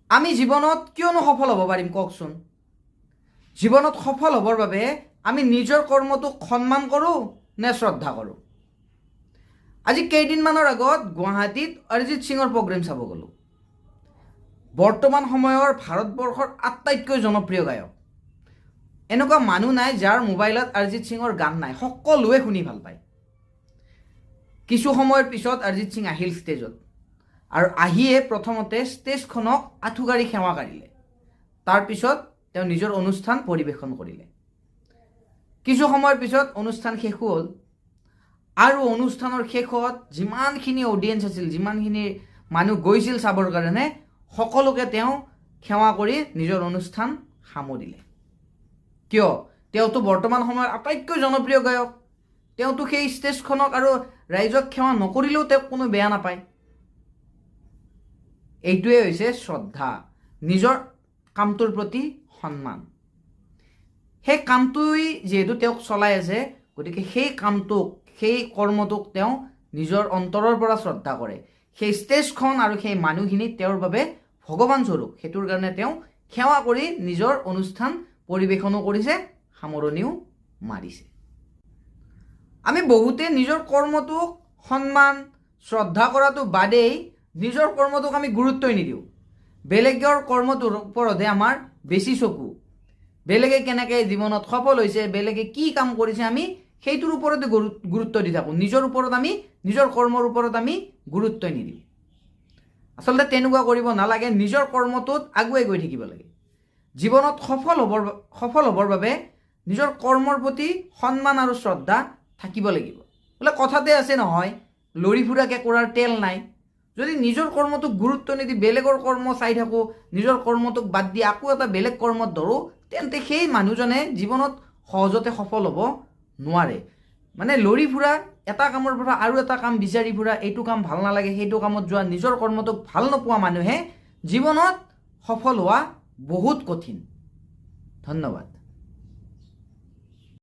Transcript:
আমি জীৱনত কিয়নো সফল হ'ব পাৰিম কওকচোন? জীৱনত সফল হ'বৰ বাবে আমি নিজৰ কৰ্মটোক সন্মান কৰোঁ নে শ্ৰদ্ধা কৰোঁ? আজি কেইদিনমানৰ আগত গুৱাহাটীত অৰিজিত সিঙৰ প্ৰগ্ৰেম চাব গ'লোঁ। বৰ্তমান সময়ৰ ভাৰতবৰ্ষৰ আটাইতকৈ জনপ্ৰিয় গায়ক। এনেকুৱা মানুহ নাই যাৰ মোবাইলত অৰিজিত সিঙৰ গান নাই। সকলোৱে শুনি ভাল পায়। কিছু সময়ৰ পিছত অৰিজিত সিং আহিল ষ্টেজত আৰু আহিয়ে প্ৰথমতে ষ্টেজখনক আঁঠুকাঢ়ি সেৱা কাঢ়িলে। তাৰপিছত তেওঁ নিজৰ অনুষ্ঠান পৰিৱেশন কৰিলে। কিছু সময়ৰ পিছত অনুষ্ঠান শেষ হ'ল আৰু অনুষ্ঠানৰ শেষত যিমানখিনি অডিয়েঞ্চ আছিল, যিমানখিনি মানুহ গৈছিল চাবৰ কাৰণে, সকলোকে তেওঁ সেৱা কৰি নিজৰ অনুষ্ঠান সামৰিলে। কিয়? তেওঁতো বৰ্তমান সময়ৰ আটাইতকৈ জনপ্ৰিয় গায়ক। তেওঁতো সেই ষ্টেজখনক আৰু ৰাইজক সেৱা নকৰিলেও তেওঁক কোনো বেয়া নাপায়। এইটোৱে হৈছে শ্ৰদ্ধা, নিজৰ কামটোৰ প্ৰতি সন্মান। সেই কামটোৱেই যিহেতু তেওঁক চলাই আছে, গতিকে সেই কামটোক, সেই কৰ্মটোক তেওঁ নিজৰ অন্তৰৰ পৰা শ্ৰদ্ধা কৰে। সেই ষ্টেজখন আৰু সেই মানুহখিনি তেওঁৰ বাবে ভগৱান স্বৰূপ। সেইটোৰ কাৰণে তেওঁ সেৱা কৰি নিজৰ অনুষ্ঠান পৰিৱেশনো কৰিছে, সামৰণিও মাৰিছে। আমি বহুতে নিজৰ কৰ্মটোক সন্মান, শ্ৰদ্ধা কৰাটো বাদেই, নিজৰ কৰ্মটোক আমি গুৰুত্বই নিদিওঁ। বেলেগৰ কৰ্মটোৰ ওপৰতহে আমাৰ বেছি চকু। বেলেগে কেনেকৈ জীৱনত সফল হৈছে, বেলেগে কি কাম কৰিছে, আমি সেইটোৰ ওপৰতে গুৰুত্ব দি থাকোঁ। নিজৰ ওপৰত আমি, নিজৰ কৰ্মৰ ওপৰত আমি গুৰুত্বই নিদিওঁ। আচলতে তেনেকুৱা কৰিব নালাগে। নিজৰ কৰ্মটোত আগুৱাই গৈ থাকিব লাগে। জীৱনত সফল হ'বৰ বাবে নিজৰ কৰ্মৰ প্ৰতি সন্মান আৰু শ্ৰদ্ধা থাকিব লাগিব। বোলে কথাতে আছে নহয়, লৰি ফুৰা কেঁকোৰাৰ তেল নাই। যদি নিজৰ কৰ্মটোক গুৰুত্ব নিদি বেলেগৰ কৰ্ম চাই থাকোঁ, নিজৰ কৰ্মটোক বাদ দি আকৌ এটা বেলেগ কৰ্মত ধৰোঁ, তেন্তে সেই মানুহজনে জীৱনত সহজতে সফল হ'ব নোৱাৰে। মানে লৰি ফুৰা, এটা কামৰ পৰা আৰু এটা কাম বিচাৰি ফুৰা, এইটো কাম ভাল নালাগে, সেইটো কামত যোৱা, নিজৰ কৰ্মটোক ভাল নোপোৱা মানুহে জীৱনত সফল হোৱা বহুত কঠিন। ধন্যবাদ।